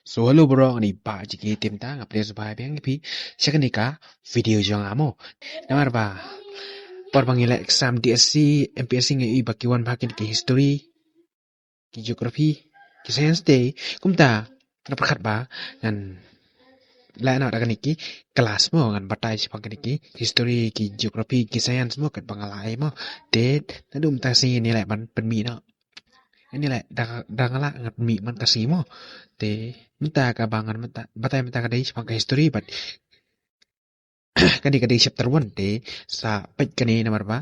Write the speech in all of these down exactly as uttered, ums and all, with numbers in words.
So hello bro, ngi ba jiki tim ta nga ples ba biang phi sha kane ka video jong nga mo. Namar ba por ba ngi leh exam D S C, M P S C ngi i ba ki wan ba kine ki history, ki geography, ki science te kumta nga pyrkhat ba ngan leh na da kine ki class mo, ngan batai shaphang kine ki history, ki geography, ki science mo, kat ba nga leh mo. Te naduh mynta shi ngi leh ban pynmih noh. Ngi leh da, da nga lah ngan pynmih man ka shi mo. Te mynta ka ba ngan mynta batai mynta ka dei shaphang ka history, but kane ka dei chapter one te sa peit kane namar ba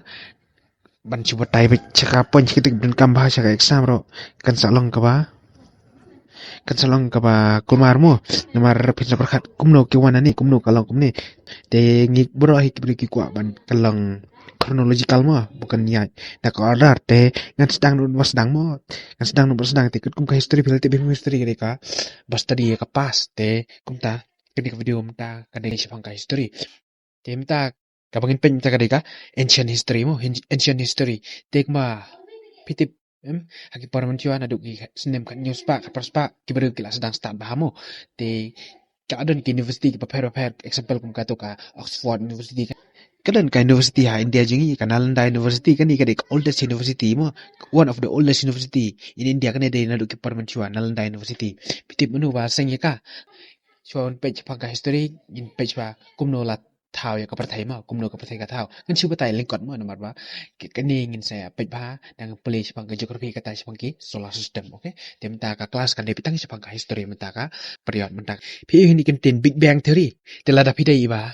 ban shu batai peit sha ka point sha ka tik ban kam ba sha ka exam ruh kan sa long kaba, kan sa long kaba kulmar mo. Namar phin sa pyrkhat kumno ki wan ani, kumno ka long kumne. Te ngi bro hi ki bro ki kwah ban ka long chronological mo, bukan ïa da ka order. Te ngan sdang nun ba sdang mo, ngan sdang nun ba sdang. Te katkum ka history, phi la tip history ka dei ka ba study ïa ka past. Te kumta kane ka video mynta ka dei shaphang ka history. Te mynta kaba ngin peit mynta ka dei ka ancient history mo, hin-, ancient history. Te kumba phi tip, em, ha ki por mynshuwa naduh ki snem khathynñiew spah, khatphra spah, ki briew ki la sdang start bha mo. Te ka don ki university ki bapher bapher, example kum kato ka Oxford University. Ka don ka university ha India jong ngi, ka Nalanda University, kane ka dei ka oldest university mo, one of the oldest university in India, kane dei naduh ki por mynshuwa, Nalanda University. Phi tip mano ba seng ïa ka? Shuwa ban peit shaphang ka history, ngin peit ba kumno la thaw ïa ka pyrthei mo, kumno ka pyrthei ka thaw. Ngan shu batai lyngkot mo, namar ba ki-, kane ngin sa peit ba dang pule shaphang ka geography, kata shaphang ki solar system, okay? Te mynta ka class kan dei peit tang shaphang ka history mynta ka period mynta. Phi ïohi kane ka kyntien Big Bang Theory. Te lada phi dei ba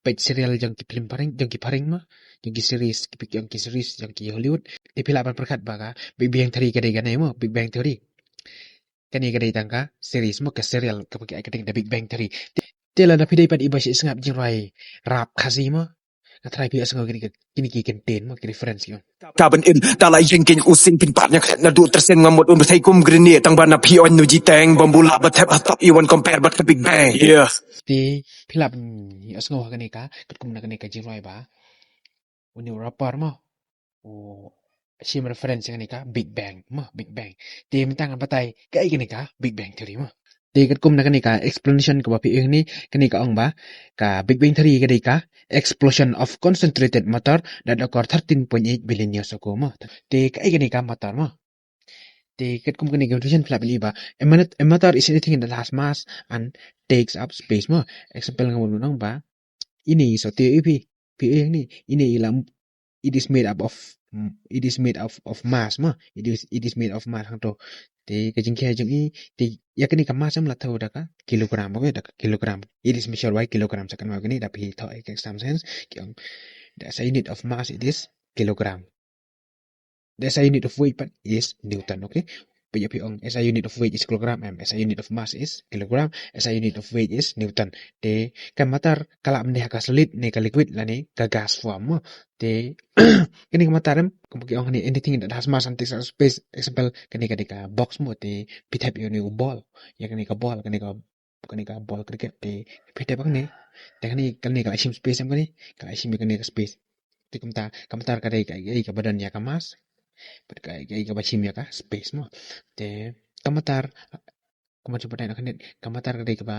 peit serial jong ki film phareng, jong ki phareng mo, jong ki series, ki peit jong ki series jong ki Hollywood. Te phi lah ban pyrkhat ba ka Big Bang Theory ka dei kane mo, Big Bang Theory. Kane ka dei tang ka series mo, ka serial kaba ki ai ka dei The Big Bang Theory. Te, te lada phi dei pat iba shu sngap jingrwai rap Khasi mo, nga tharai phi ïohsngew kine ki, kine ki kyntien mo, ki reference ki. Ta ban im, ta la ïeng keiñ u sing pynpad ñiang khet naduh tyrsen nga mut un bthei kum grenade tang ba na phi oin nu jiteng bambu lah ba thep ha top i wan compare bad ka Big Bang. Yeah. Te phi lah ban ïohsngew ha kane ka, katkum na kane ka jingrwai ba une u rapper mo u shim reference ïa kane ka Big Bang mo, Big Bang. Te mynta ngan batai kaei kane ka Big Bang Theory mo. Te katkum na kane ka explanation kaba phi ïohi kane, kane ka ong ba ka Big Bang Theory ka dei ka explosion of concentrated matter that occurred thirteen point eight billion years ago mo. Te kaei kane ka matter mo. Te katkum kane ka definition phi lah ban i ba a mat-, a matter is anything that has mass and takes up space mo. Example nga mut ngan ong ba ine i sotti ïa phi, phi ïohi ne, ine i la, it is made up of, mm, it is made of, of mass mo. It is, it is made of mass hangto. Te ka jingkhia jong i, te ïa kane ka mass em la thew da ka kilogram, okay, da ka kilogram. It is measured by kilogram. Sa kane mo kane da phi thoh ïa ka exam science ki ong the S I unit of mass it is kilogram. The S I unit of weight pat is Newton, okay? Phi ïa phi ong S I unit of weight is kilogram, em, S I unit of mass is kilogram, S I unit of weight is Newton. Te ka matter ka lah ban dei ha ka solid ne ka liquid lane ka gas form mo. Te kane ka matter em, kumba ki ong ne, anything that has mass and takes up space, example kane ka dei ka box mo, te phi thep ïa une u ball, ïa kane ka ball, kane ka kane ka ball cricket te phi thep kane, te kane, kane ka la shim space em kane, ka la shim ïa kane ka space. Te kumta ka matter ka dei ka, ka, kaba don ïa ka mass, bad ka, ka, kaba shim ïa ka space mo. Te ka matter, kumba shu batai na kane, ka matter ka dei kaba,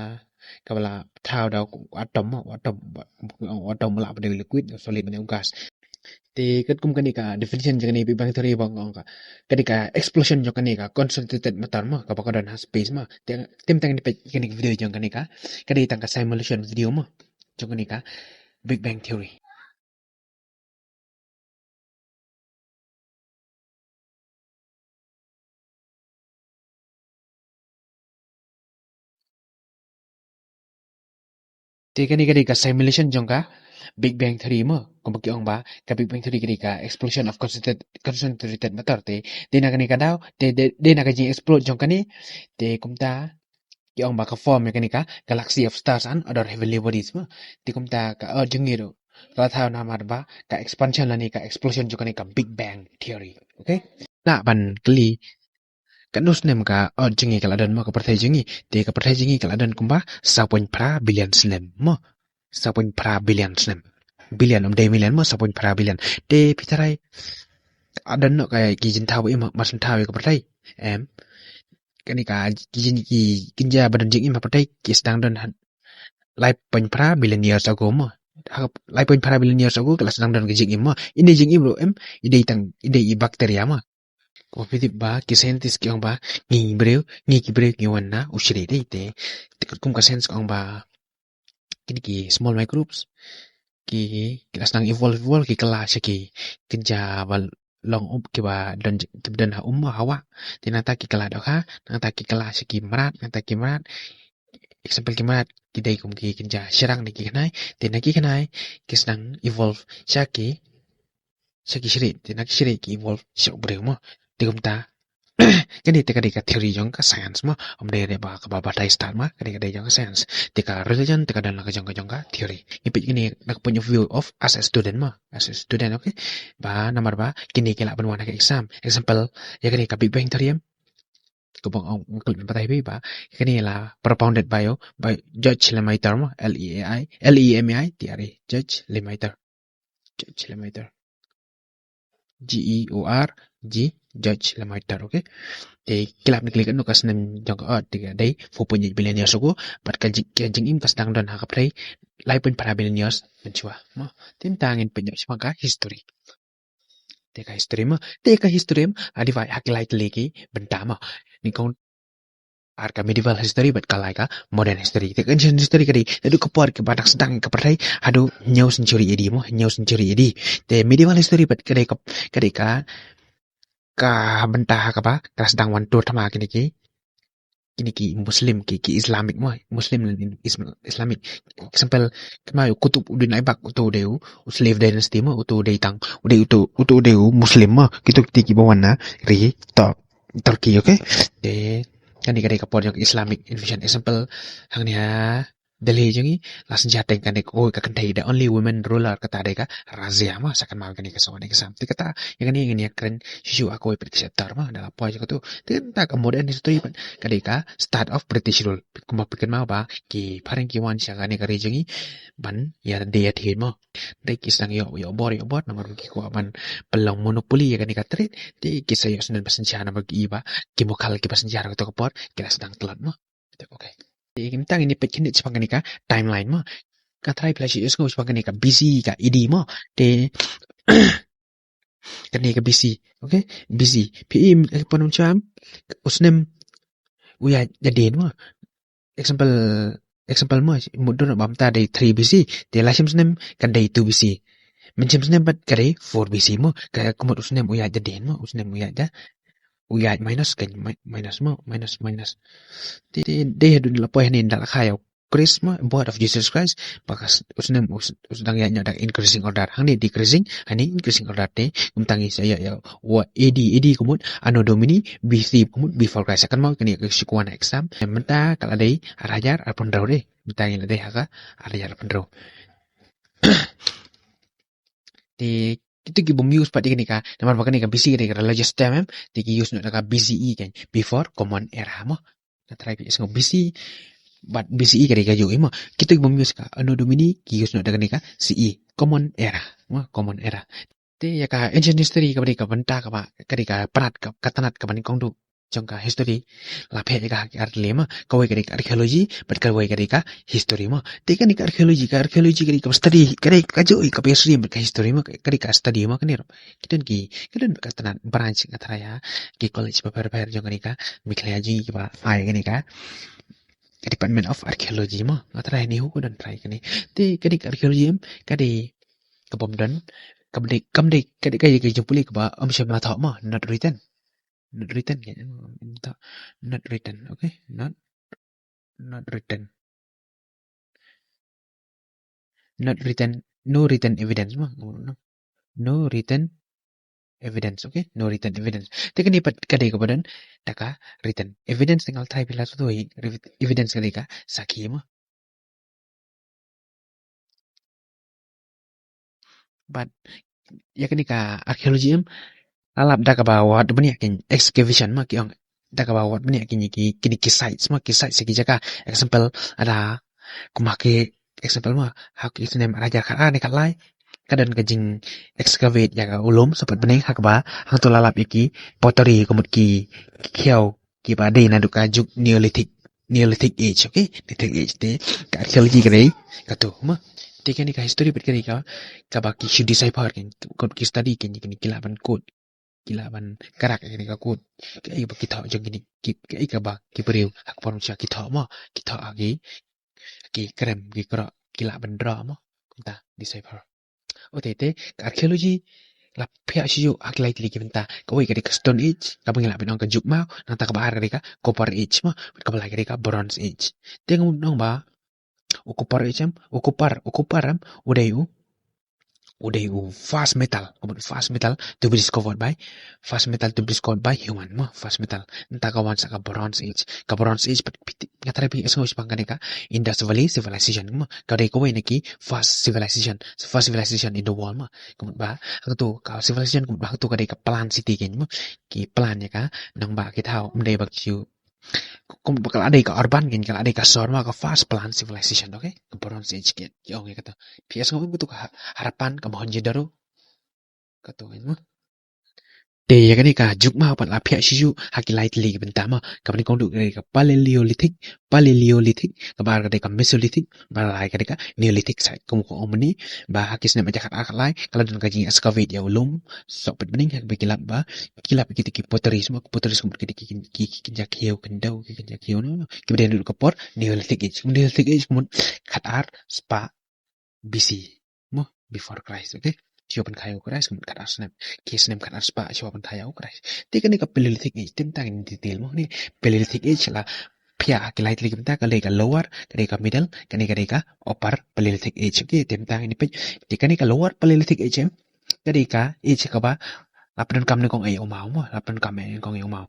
kaba la thaw da u atom mo, u atom, ba, u atom la ba dei liquid, solid ne u gas. Te katkum kane ka definition jong kane Big Bang Theory ba nga ong ka, kane ka explosion jong kane ka concentrated matter mo, kaba ka don ha space mo. Te, te mynta ngin peit kane ka video jong kane ka, ka dei tang ka simulation video mo jong kane ka Big Bang Theory. Te kane ka dei ka simulation jong ka Big Bang Theory mo. Kumba ki ong ba ka Big Bang Theory ka dei ka explosion of concentrated, concentrated matter. Te dei na kane ka daw, te dei, dei na ka jing explode jong kane. Te kumta ki ong ba ka form ïa kane ka galaxy of stars and other heavenly bodies mo. Te kumta ka Earth jong ngi ruh ka la thaw namar ba ka expansion lane ka explosion jong kane ka Big Bang Theory. Okay? Lah ban kylli, katno snem ka Earth jong ngi ka la don mo, ka pyrthei jong ngi? Te ka pyrthei jong ngi ka la don kumba saw point phra billion snem mo. Saw point phra billion snem. Billion, ym dei million mo, saw point phra billion. Te phi tharai ka don noh ka ki jingthaw ba im mar shen thaw ïa ka pyrthei? Em. kane ka, ki jing, ki kynja ba don jingim ha pyrthei ki sdang don ha lai point phra billion years ago mo. Ha lai point phra billion years ago ki la sdang don ka jingim mo. Ine jingim ruh em, i dei tang, i dei i bacteria mo. Ko phi tip ba ki scientist ki ong ba ngi briew, ngi ki briew ngi wan na u shrieh dei te. Te kum ka science ki ong ba kine ki small microbes ki, ki la sdang evolve, evolve ki kylla sha ki kynja ba long um, kiba don, kiba don ha um, ha wah. Te nangta ki kylla dohkha, nangta ki kylla sha ki mrad, nangta ki mrad. Example ki mrad ki dei kum ki kynja shyrang ne ki khnai. Te na ki khnai ki sdang evolve sha ki, sha ki shrieh, te na ki shrieh ki evolve sha u briew mo. Te kumta kane te ka dei ka theory jong ka science mo. Ym dei re ba kaba batai stad mo, ka dei, ka dei jong ka science. Te ka religion te ka don la ka jong ka, jong ka theory. Ngi peit kane na ka point of view of as a student mo, as a student, okay. Ba namar ba kine ki lah ban wan ha ka exam. Example, ïa kane ka Big Bang theory em, kaba nga ong, nga klet ban batai phi ba kane la propounded by, by George Lemaitre mo, L E A I, L E M A I T R E, George Lemaitre. George Lemaitre. G E O R G, George Lemaitre, okay. Te ki la pynkylli katno ka snem jong ka Earth, te ka dei four point eight billion years ago, bad ka jing, ka jingim ka sdang don ha ka pyrthei lai point phra billion years mynshuwa mo. Te mynta ngin peit noh shaphang ka history. Te ka history mo, te ka history em, a divide ha ki lai tylli ki bynta mo. Nyngkong ar ka medieval history bad ka lai ka modern history. Te ka ancient history ka dei naduh ka por kaba dang sdang ka pyrthei haduh hynñiew century A D mo, hynñiew century A D. Te medieval history bad ka dei ka, ka dei ka, ka bynta ha kaba ka la sdang wan tur thma kine ki, kine ki Muslim, ki, ki Islamic mo, Muslim, Is-, Islamic. Example, kynmaw u Qutb ud-Din Aibak, uto u dei u, u Slav dynasty mo, uto u dei tang, u dei uto, uto u dei u Muslim mo, kito ki dei kiba wan na ri Tur-, Turkey, okay? Te kane ka dei ka por jong ka Islamic invasion. Example, hangne ha Delhi jong ngi, la synshar teng kane ka, oh, ka kynthei, the only women ruler, kata dei ka Razia mo, sa kynmaw kane ka song, kane ka sam. Te kata, ïa kane ngin ïakren shuh shuh ha kawei pat ka chapter mo, da la poi sha kato. Te kata ka modern history pat ka dei ka start of British rule. Kumba phi kynmaw ba ki phareng ki wan sha kane ka ri jong ngi ban ïa dei ïa thied mo. Dei ki sdang ïoh, ïoh bor, ïoh bor, namar ba ki kwah ban pynlong monopoly ïa kane ka trade. Te ki sa ïoh snem ba synshar namar ki i ba ki Mughal kiba synshar ha kato ka por ki la sdang tlot mo. Okay. Te mynta ngin ïa peit khyndiat shaphang kane ka timeline mo. Nga tharai phi la shu ïohsngew shaphang kane ka B C ka A D mo. Te kane ka B C. Okay? B C. Phi i, eh, pynban shwa em, u snem u ïaid jadien mo. Example, example mo, mut don ba mynta dei three B C. Te la shim snem kan dei two B C. Mynshem snem pat ka dei four B C mo. Ka, ka mut u snem u ïaid jadien mo, u snem u ïaid ja, u ïaid minus kan, mi-, minus mo, minus, minus. Te, te dei haduh la poi hangne da la kha ïa u Christ mo, birth of Jesus Christ, ba ka s-, u snem u s-, u sdang ïaid noh da increasing order. Hangne decreasing, hangne increasing order te. Kumta ngi sa ïa, ïa, wa A D, A D ka mut Anno Domini, B C ka mut before Christ. Kan mo kane ka shu kwah na exam. Mynta ka la dei ar hajar arphew hynriew dei. Mynta ngi la dei ha ka ar hajar arphew hynriew. Te kito ki bym use pat ïa kane ka, namar ba kane ka B C kane ka religious term em, te ki use noh da ka B C E kan, before common era mo. Nga tharai phi ïohsngew B C bad B C E ka dei kajuh hi mo. Kito ki bym use ka Anno Domini ki use noh da kane ka C E, common era mo, common era. Te ïa ka ancient history kaba dei ka bynta kaba, ka dei ka pynat ka, ka tnat kaba nyngkong duh jong ka history, la phet ïa ka ha ki ar tylli mo. Kawei ka dei ka archaeology bad kawei ka dei ka history mo. Te kane ka archaeology, ka archaeology ka dei ka study, ka dei kajuh hi kaba ïasyriem bad ka history mo, ka dei ka study mo. Kane ruh ki don ki, ki don ka tnat branch, nga tharai ha ki college bapher bapher jong kane ka Meghalaya jong ngi kiba ai kane ka Department of Archaeology mo. Nga tharai NEHU ka don tharai kane. Te kane ka archaeology em, ka dei ka bym don, ka dei, kam dei, ka dei ka, ka jingpule kaba ym shym la thoh mo, not written. Not written kan, em, em, thoh, not written, okay? Not, not written. Not written, no written evidence mo, no, no. No written evidence, okay? No written evidence. Te kane pat ka dei kaba don da ka written. Evidence te nga la tharai phi la sngewthuh hi, evidence ka dei ka sakhi mo. Bad ïa kane ka archaeology em, la lap da kaba wad bniah ki excavation mo, ki ong da kaba wad bniah kine ki, kine ki sites mo, ki sites ki jaka. Example, ada kumba ki, example mo, ha ki snem ar hajar khatar ne khatlai, ka don ka jing excavate ïa ka u lum sapat bneng ha kaba hangto la lap ïa ki pottery, ka mut ki, ki khiew, kiba dei naduh ka juk Neolithic, Neolithic age, okay? Neolithic age te ka archaeology ka dei kato, mo. Te kane ka history pat ka dei ka, kaba ki shu decipher, ki study, ki lah ban code, ki lah ban krak ïa kane ka code. Kaei ba ki thoh jong kine, kaei kaba ki briew ha ka por mynshwa ki thoh, mo, ki thoh ha ki, ki krem, ki krok, ki lah ban draw, mo. Kumta decipher. Te te ka archaeology la phiah shuh ha ki lai tylli ki bynta. Kawei ka dei ka Stone Age, kaba ngi lah ban ong ka juk maw, nangta kaba ar ka dei ka Copper Age, mo, bad kaba lai ka dei ka Bronze Age. Te nga mut ong ba u copper age em, u copper, u copper em, u dei u, u dei u first metal, u first metal to be discovered by, first metal to be discovered by human, mo, first metal. Nangta ka wan sa ka Bronze Age. Ka Bronze Age pat phi tip, nga tharai phi sngew shaphang kane ka Indus Valley Civilization, mo. Ka dei kawei na ki first civilization, first civilization in the world, mo. Ka mut ba ha kato ka civilization, ka mut ba ha kato ka dei ka plan city, ki, mo, ki plan ïa ka nongbah ki thaw, ym dei ba ki shu, ka mut ba ka la dei ka urban, ki, ka la dei ka sawdong, ka first plan civilization, okay? Ka Bronze Age, ki, ki ong ïa kata. Phi sngew em kato ka Ha-, Harappan, ka Mohenjo-daro, kato, mo. Te ïa kane ka juk maw pat la phiah shuh ha ki lai tylli ki bynta, mo. Kaba nyngkong ka dei ka Paleolithic, Paleolithic, kaba ar ka dei ka Mesolithic, kaba lai ka dei ka Neolithic site. Kum ka ong mynne ba ha ki snem hajar khatar khatlai ka la don ka jing excavate ïa u lum Sohpetbneng, ha kaba ki lap ba, ki lap ïa kita ki potteries, mo, ki potteries, ka mut ki, ki, ki, ki kynja khiew khyndew, ki kynja khiew, no, no, kiba dei naduh ka por Neolithic Age. Neolithic Age ka mut khatar spah B C, mo, before Christ, okay? Shuwa ban kha ïa u Khrist, ka mut khatar snem, ki snem khatar spah shuwa ban kha ïa u Khrist. Te kane ka Paleolithic Age, te mynta ngin detail, mo, ne Paleolithic Age la phiah ha ki lai tylli ki bynta, ka dei ka Lower, ka dei ka Middle, kane ka dei ka Upper Paleolithic Age, okay? Te mynta ngin peit, te kane ka Lower Paleolithic Age em, ka dei ka age kaba la pyndonkam nyngkong ïa u maw, mo, la pyndonkam nyngkong ïa u maw.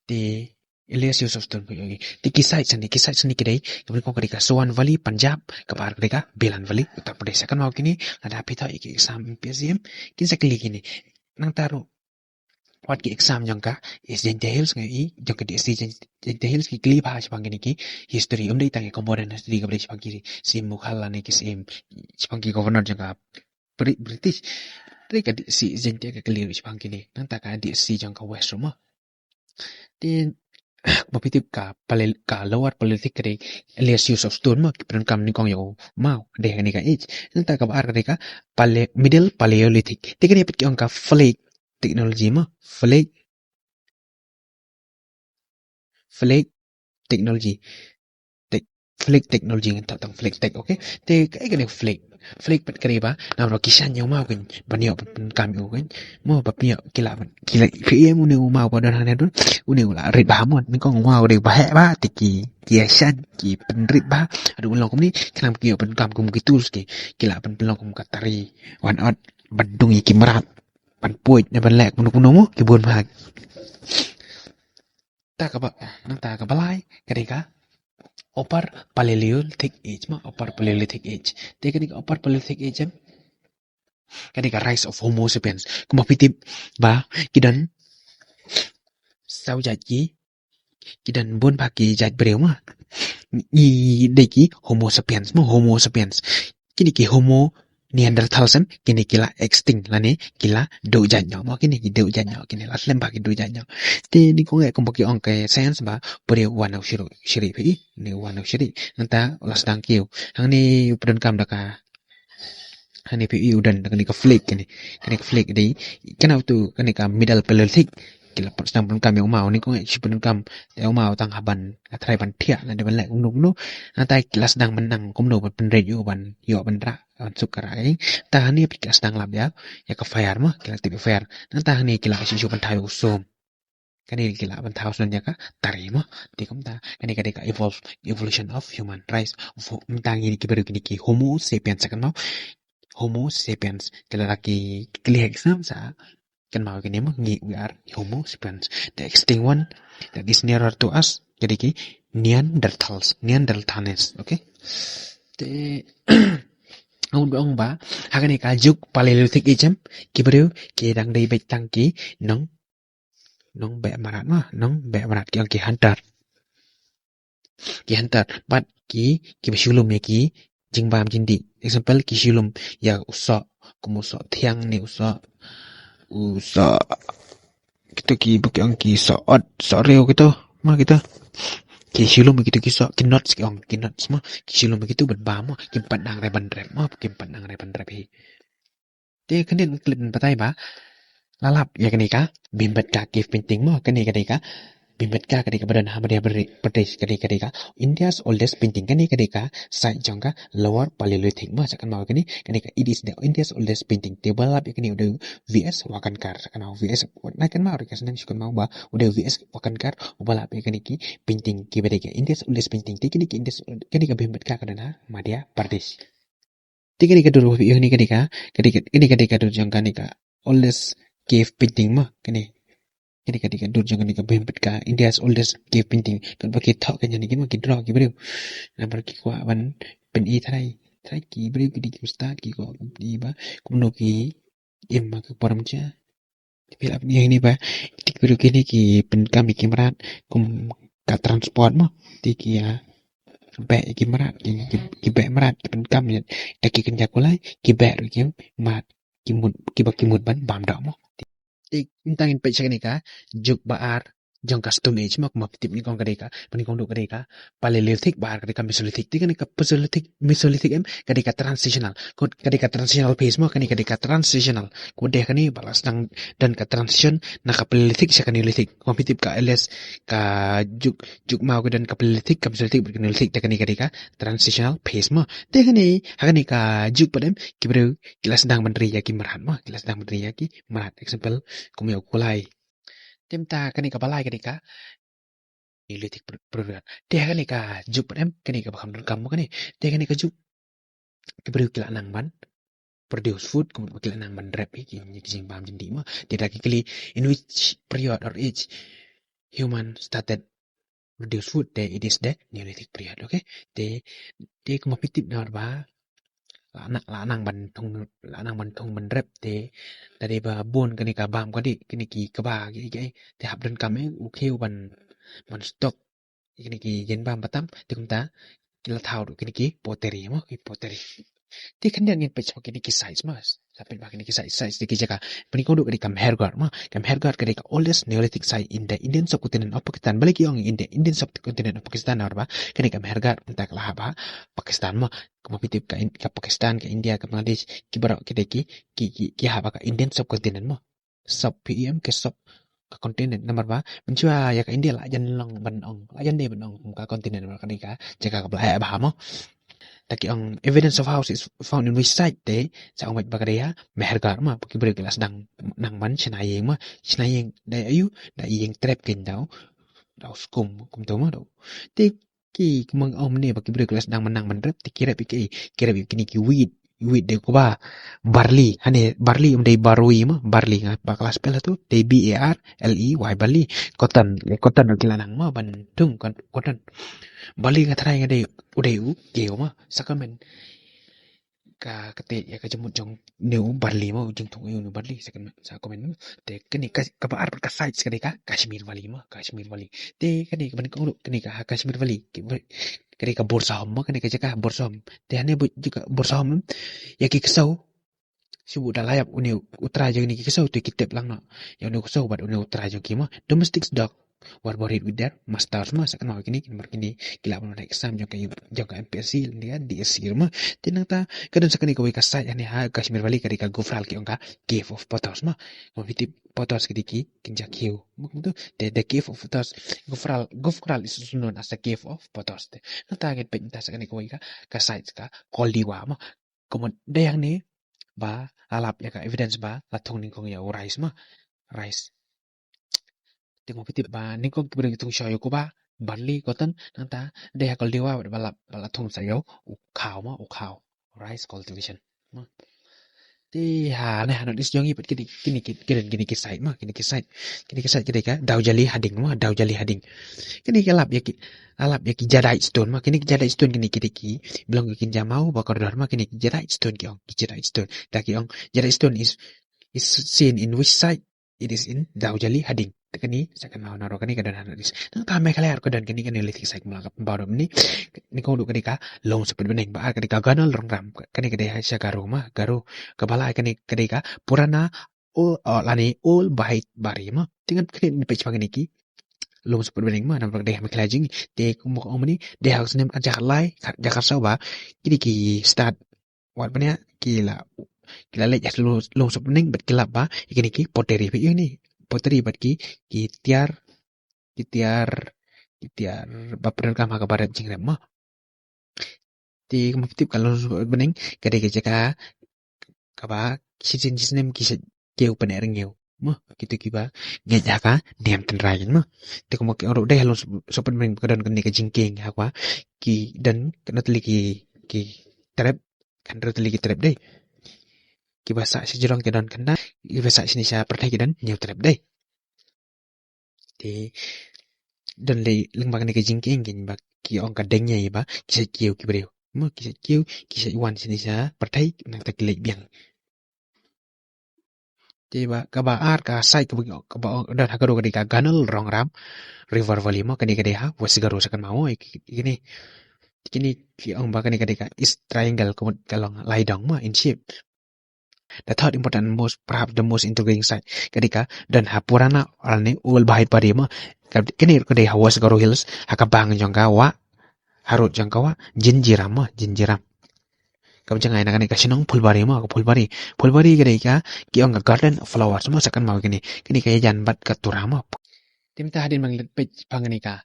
Te Elias Yusuf Stone, okay. Te ki site sani, ki site sani ki dei, kaba nyngkong ka dei ka Sowan Valley, Punjab, kaba ar ka dei ka Bilan Valley, Uttar Pradesh. Kan maw kine, lada phi thoh ïa ki exam M P S C em, kin sa kylli kine. Nangta ruh wat ki exam jong ka East Jaintia Hills, nga i, jong ka D S C Jain-, Jaintia Hills, ki kylli bha shaphang kine ki history, ym dei tang ïa ka modern history kaba dei shaphang ki, ki Mughal lane ki, ki shaphang ki governor jong ka Bri-, British. Te ka D S C Jaintia ka kylli shaphang kine. Nangta ka D S C jong ka West ruh, mo. Te ba phi tip ka Paleo-, ka Lower Paleolithic ka dei Elias Yusuf Stone, mo, ki pyndonkam nyngkong ïa u maw, dei kane ka age. Nangta kaba ar ka dei ka Paleo-, Middle Paleolithic. Te kane pat ki ong ka flake technology, mo, flake, flake technology. Tech-, flake technology, ngan thoh tang flake tech, okay? Te kaei kane flake? Flake pat ka dei ba namar ba ki shaiñ ïa u maw, kan, ban ïoh ban pyndonkam ïa u, kan. Mo, ba pynïoh, ki lah ban, ki lah, phi ïohi em une u maw ba don hangne, don, une u la rit bha, mo. Nyngkong u maw u dei ba heh bha, te ki, ki ïa shaiñ, ki pynrit bha haduh ban long kumne, khnang ba kin ïoh pyndonkam kum ki tools, ki, ki lah ban pynlong kum ka tari, wan ot, ban dung ïa ki mrad, ban puid ne ban leh kumno kumno, mo, ki bun bha. Te kaba, nangta kaba lai ka dei ka Upper Paleolithic Age, mo, Upper Paleolithic Age. Te ka dei ka Upper Paleolithic Age em, ka dei ka rise of Homo sapiens. Kumba phi tip ba ki don saw jait ki, ki don bun bha ki jait briew, mo. Ngi dei ki Homo sapiens, mo, Homo sapiens. Kine ki Homo Neanderthals em, kine ki la extinct lane ki la duh jait noh, mo, kine ki duh jait noh, kine la slem bha ki duh jait noh. Te nyngkong eh kumba ki ong ka science ba u briew u wan na u shrieh, shrieh, phi i, une u wan na u shrieh. Nangta u la sdang kiew. Hangne u pyndonkam da ka, hangne phi i u don da kane ka flake, kane, kane ka flake dei, kane uto, kane ka Middle Paleolithic. Ki la sdang pyndonkam ïa u maw, nyngkong eh shu pyndonkam ïa u maw tang ha ban, ha trai ban thiah, lane ban leh kumno kumno. Nangta ki la sdang mynta kumno ban pynrit ïa u, ban ïoh ban rah, ban suk ka rah, eh. Te hangne pat ki la sdang lap ïa, ïa ka fire, mo, ki la tip ïa ka fire. Nangta hangne ki la shu shu ban thaw ïa u sum. Kane ki la ban thaw shen ïa ka tari, mo. Te kumta kane ka dei ka evolve, evolution of human, rise of, mynta ngi ki briew kine ki Homo sapiens, kan maw. Homo sapiens. Te lada ki kylli ha exam sa, kan maw kine, mo, ngi, we are Homo sapiens. The extinct one, that is nearer to us, ka dei ki Neanderthals, Neanderthanes, okay? Te nga mut ban ong ba ha kane ka juk Paleolithic Age em, ki briew ki dang dei beit tang ki nong, nongbeh mrad, mo, nongbeh mrad, ki ong ki hunter. Ki hunter, bad ki, kiba shu lum ïa ki jingbam jingdih. Example, ki shu lum ïa u soh, kum u soh thiang ne u soh, u soh Kito ki ba ki ong ki soh ot, soh riew kito. Ma kito. Ki shu lum kito ki soh, ki nuts ki ong, ki nuts ma. Ki shu lum kito ban bam ma. Kim pat nang re ban rep ma, kim pat nang re ban rep hi. Te khyndiat ngan klet ban batai ba la lap ïa kane ka Bhimbetka cave painting mo, kane ka dei ka Bhimbetka ka dei kaba don ha Madhya Pradesh, ka dei ka dei ka India's oldest painting, kane ka dei ka site jong ka Lower Paleolithic mo, sa kynmaw kane, kane ka it is the India's oldest painting. Te ba lap ïa kane u dei u V S Wakankar, sa kynmaw V S, na kynmaw re ka snem shu kynmaw ba u dei u V S Wakankar uba lap ïa kane ki painting kiba dei ka India's oldest painting. Te kane ka India's, kane ka Bhimbetka ka don ha Madhya Pradesh. Te kane ka dur ba phi ïohi kane ka dei ka, kane ka, kane ka dei ka dur jong kane ka oldest cave painting mo, kane. Kane ka dei ka dur jong kane ka Bhimbetka, India's oldest cave painting. Katba ki thoh kane ki ma ki draw ki briew. Namar ki kwah ban pyni trai, trai ki briew ki dei ki stad ki kwah ban pyni ba kumno ki im ma ka por mynta. Phi lap ïa kine ba, ki briew kine ki pyndonkam ïa ki mrad kum ka transport mo. Te ki ïa beh ïa ki mrad, ki, ki, ki beh mrad, ki pyndonkam ïa, da ki kynja kulai, ki beh ruh ïa ki mrad, ki mut, kiba ki mut ban bam doh mo. Te mynta ngin peit sha kane ka juk ba ar jong ka Stone Age mo, kumba phi tip nyngkong ka dei ka, ba nyngkong duh ka dei ka Paleolithic, ba ar ka dei ka Mesolithic. Te kane ka Mesolithic, Mesolithic em, ka dei ka transitional. Ka dei ka transitional phase mo, kane ka dei ka transitional. Kumba dei kane ba la sdang don ka transition na ka Paleolithic sha ka Neolithic. Kumba phi tip ka L S, ka juk, juk maw ka don ka Paleolithic, ka Mesolithic bad ka Neolithic, te kane ka dei ka transitional phase mo. Te kane, ha kane ka juk pat em, ki briew ki la sdang ban ri ïa ki mrad mo, ki la sdang ban ri ïa ki mrad. Example, kum ïa u kulai. Te mynta kane kaba lai ka dei ka Neolithic per-, period. Te ha kane ka juk pat em, kane kaba kham donkam mo kane. Te ha kane ka juk ki briew ki la nang ban produce food, kumba ki la nang ban rep ïa ki, ïa ki jingbam jingdih mo. Te da ki kylli, in which period or age human started produce food? Te it is the Neolithic period, okay? Te, te kumba phi tip namar ba la na-, la nang ban thung, la nang ban thung ban rep, te da dei ba bun kane ka bam ka dih, kine ki kba ki, ki, te hap donkam eh u khiew ban, ban stock kine ki jingbam ba tam. Te kumta ki la thaw ruh kine ki pottery mo, ki pottery. Te khyndiat ngin peit sha kine ki sites mo. Sa peit ba kine ki sites, sites te ki jaka. Ba nyngkong duh ka dei ka Mehergarh mo. Ka Mehergarh ka dei ka oldest Neolithic site in the Indian subcontinent of Pakistan. Balei ki ong in the Indian subcontinent of Pakistan namar ba kane ka Mehergarh mynta ka la hap ha Pakistan mo. Kumba phi tip ka In-, ka Pakistan, ka India, ka Bangladesh, ki baroh ki dei ki, ki, ki, ki hap ha ka Indian subcontinent mo. Sub, P E M, ka sub, ka continent namar ba mynshuwa ïa ka India la jan long ban ong, la jan dei ban ong kum ka continent namar ka dei ka jaka kaba la heh bha mo. Da ki ong evidence of house is found in which site, te sa ong beit ba ka dei ha Mehergarh mo, ba ki briew ki la sdang nang ban shna ïing mo. Shna ïing da ïa u, da ïing trep kein da u, da u skum kumto mo da u. Te ki, kumba ong mynne ba ki briew ki la sdang ban nang ban rep, te ki rep ïa ki, ki rep ïa kine ki wheat, wheat dei kaba, barley, hangne barley ym dei barui mo, barley nga ba ka la spell hato, dei B A R L E Y, barley. Cotton, ïa cotton ruh ki la nang mo ban thung cot-, cotton. Barley nga tharai nga dei, u dei u khiew mo, sa comment ka, kata ïa ka jingmut jong une u barley mo, u jingthung ïa une u barley, sa comment, sa comment mo. Te kane ka, kaba ar pat ka sites ka dei ka Kashmir Valley mo, Kashmir Valley. Te kane kaba nyngkong ruh kane ka ha Kashmir Valley, ki ba, ka dei ka Bursahom mo, kane ka jaka Bursahom. Te hangne ba jaka Bursahom em, ïa ki ksew, shu buh da la ïap une u trai jong kine ki ksew, te ki tep lang noh ïa une u ksew bad une u trai jong ki mo. Domestic dogs were buried with their masters mo, sa kynmaw kine, namar kine ki lah ban wan exam jong ka, jong ka M P S C lane ka D S C mo. Te nangta ka don sa kane kawei ka site hangne ha Kashmir Valley, ka dei ka Gufral, ki ong ka Cave of Pothos mo. Kumba phi tip Pothos ki dei ki kynja khiew mo, kumto. Te the Cave of Pothos, Gufral, Gufral is also known as the Cave of Pothos. Te nangta ngin peit nangta sa kane kawei ka, ka site ka Koldiwa mo. Kumba dei hangne ba la lap ïa ka evidence ba la thung nyngkong ïa u rice mo. Rice. Te kumba phi tip ba nyngkong ki briew ki thung shuwa ïa u kba, barley, cotton, nangta dei ha Koldiwa ba la, ba la thung sa ïa u khaw mo, u khaw. Rice cultivation mo. Te hangne ha North East jong ngi pat kine, kine, kine, kine, kine ki site mo, kine ki site. Kine ki site ki dei ka Dawjali Harding mo, Dawjali Harding. Kine ki lap ïa ki, la lap ïa ki jadeite stone mo, kine ki jadeite stone kine ki dei ki, bilong ki kynja maw ba kordor mo, kine ki jadeite stone ki ong, ki jadeite stone. Da ki ong jadeite stone is, is seen in which site? It is in Dawjali Harding. Te kane sa kynmaw na ro, kane ka don ha North East. Nangta Meghalaya ruh ka don kane ka Neolithic site mo, la ka pynpaw ruh mynne. Nyngkong duh ka dei ka Longsepet Bneng, ba ar ka dei ka Ganol Rongram. Kane ka dei ha sha Garo mo, Garo. Kaba lai kane ka dei ka Purana Ul, oh, lane Ul Bahit Bari mo. Te ngan kane page ba kine ki lum saw pud bneng mo, namar ka dei ha Meghalaya jong ngi. Te kumba ong mynne, dei ha u snem ar hajar lai, ar hajar saw ba kine ki stad, wat mynne ki la, ki la leit ha lum, lum saw pud bneng bad ki lap ba ïa kine ki pottery, ba ïa kine pottery bad ki, ki tiar, ki tiar, ki tiar ba pyndonkam ha kaba rep jingrep mo. Te kumba phi tip, ka lum saw pud bneng ka dei ka jaka kaba shisien shisnem ki sa kiew pyneh rngiew mo, kito kiba ngeit ha ka niam tynrai mo. Te kumba ki ong ruh, dei ha lum saw pud bneng ka don kane ka jingkieng ha kaba ki don kano tylli ki, ki trep, khathynriew tylli ki trep dei. Kiba sah sha jrong ki don khyndai, kiba sah shane sha pyrthei ki don hynñiew trep dei. Te don lei lyngba kane ka jingkieng, kiba ki ong ka deng ïa ba ki sa kiew ki briew mo, ki sa kiew, ki sa wan shane sha pyrthei, nangta ki leit biang. Te ba, kaba ar ka site kaba, kaba ong don ha Garo ka dei ka Ganol Rongram River Valley mo, kane ka dei ha West Garo, sa kynmaw mo ïa kine. Kine ki ong ba kane ka dei ka East Triangle, ka mut ka long lai dong mo, in shape. The third important, most, perhaps the most intriguing site, ka dei ka don ha Purana lane Old Bahit Bari mo. Ka, kane ka dei ha West Garo Hills, ha ka bang jong ka wah, harud jong ka wah Jinjiram mo, Jinjiram. Kaba jngai na kane ka shnong Phulbari mo, ka Phulbari. Phulbari ka dei ka, ki ong ka garden of flowers mo, sa kynmaw kine. Kine ka ïajan bad ka Tura mo. Te mynta hadien ba ngi leit peit pang kane ka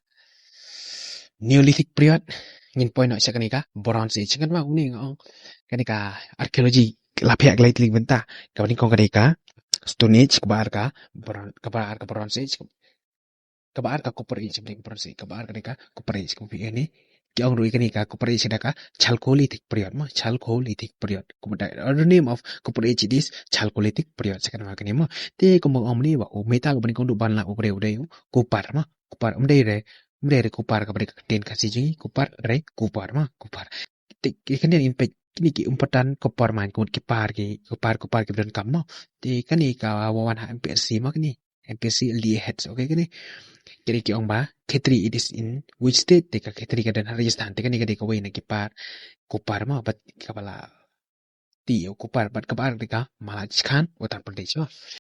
Neolithic period, ngin poi noh sha kane ka Bronze Age. Kane ka, kane ka archaeology la phiah ka lai tylli bynta. Kaba nyngkong ka dei ka Stone Age, kaba ar ka Bron-, kaba ar ka Bronze Age, kaba ar ka Copper Age, Bronze Age, kaba ar ka dei ka Copper Age, kaba phi ïohi. Ki ong ruh ïa kane ka Copper Age ka dei ka Chalcolithic period mo, Chalcolithic period. Kumba the other name of Copper Age, it is Chalcolithic period, sa kynmaw kane mo. Te kumba ong mynne ba u metal uba nyngkong duh ban lah u briew u dei u copper mo. Copper, ym dei re, ym dei re copper kaba dei ka ktien Khasi jong ngi, copper re copper mo, copper. Te kane ngin peit kine ki important copper mine, ka mut ki par ki, ki par, copper kiba donkam mo. Te kane ka wan ha M P S C mo kane. M P S C L D A heads, okay kane. Kine ki ong ba Khetri, it is in which state? Te ka Khetri ka don ha Rajasthan. Te kane ka dei kawei na ki par copper mo, bad kaba la ti ïa u copper, bad kaba ar ka dei ka Malachkhan, Uttar Pradesh mo.